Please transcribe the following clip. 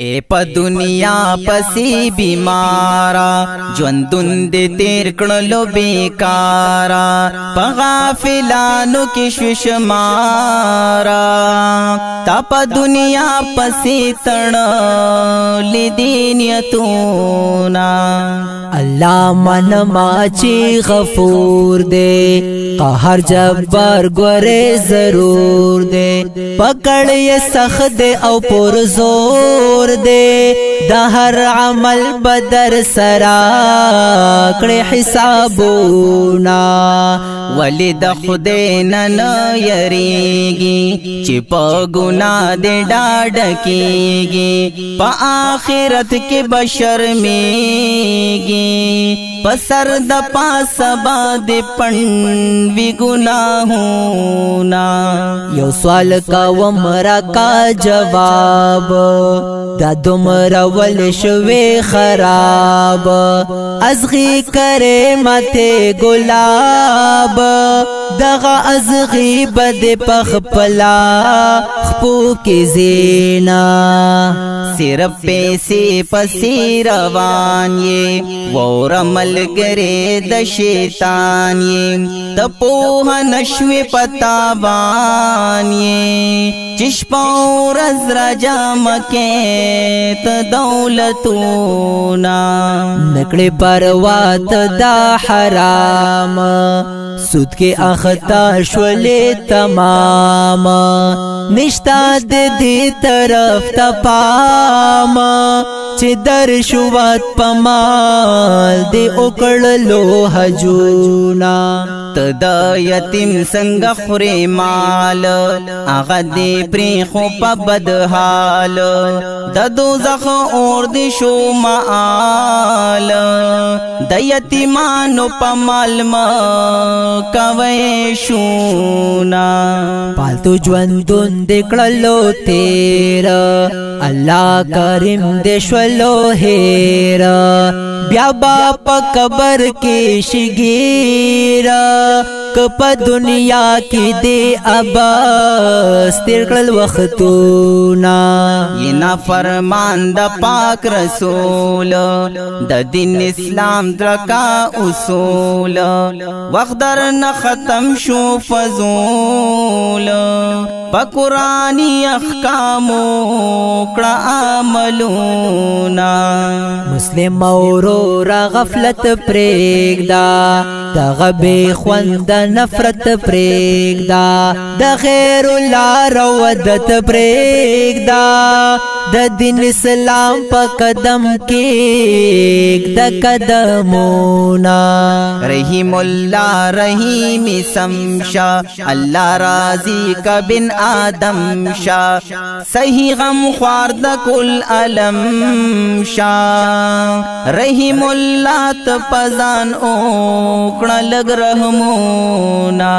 اے په دنیا پسې بیمارا، ژوندون دې تیر کړلو بیکارا، په غافلانو کې شمارا، تا په دنیا پسې تړلې دینیتونا۔ الله من ما چې غفور دی، قهر جبار ګوره ضرور دی، پکړ یې سخت دی او پر زور دی، د هر عمل بدر سرا کړي حسابونه۔ ولی د خدای نه نه یریږي، چې په ګنا دې ډاډ کیږي، په آخرت کې بشر میږي، په سر د پاسه باندې پنوي ګناهونه۔ یو سوال کوم راکا جواب، دا دومره ول شوي خراب، ازغي کرے مته ګلاب، دغه ازغي بد پخپلا خپو کې زینا۔ صرف پیسې پسې روان یې، ور ملګری د شیطان یې، ته پوه نشوې پتاوان یې، چې شپه ورځ را جمع کې ته دولتونه۔ نکړې پروا ته دا حرام، سود کې اختا شولې تمام، نشتا د دې طرف ته پام، چې در شوات پمال دې وکړلو حجونا۔ ته د یتیم څنګه خورې مال، هغه دې پرې خو په بد حال، د دوزخ اور دې شو مال، د یتیمانو په مال ما کوي شونا۔ پالتو ژوندون دې کړلو تیر، الله کریم دې شولو هیر، بیا با په قبر کې شګیر، که په دنیا کې دې اباس تیر کړل وختونه۔ ینا فرمان د پاک رسول، د دین اسلام درکا اصول، وخت در نه ختم شو فضول، په قرآني احکامو کړه عملونه۔ مسلم اورو را غفلت پرېږده، دغه بے خوند نفرت پرېږده، د غیر الله ودت پرېږده، د دین اسلام په قدم کې د قدمونه۔ رحیم الله رحیم سمشا، الله راضی کبن آدم شا، صحیح غم خوار د کل علم شا، رحیم الله ته پزان او کړه لګ رحمونا۔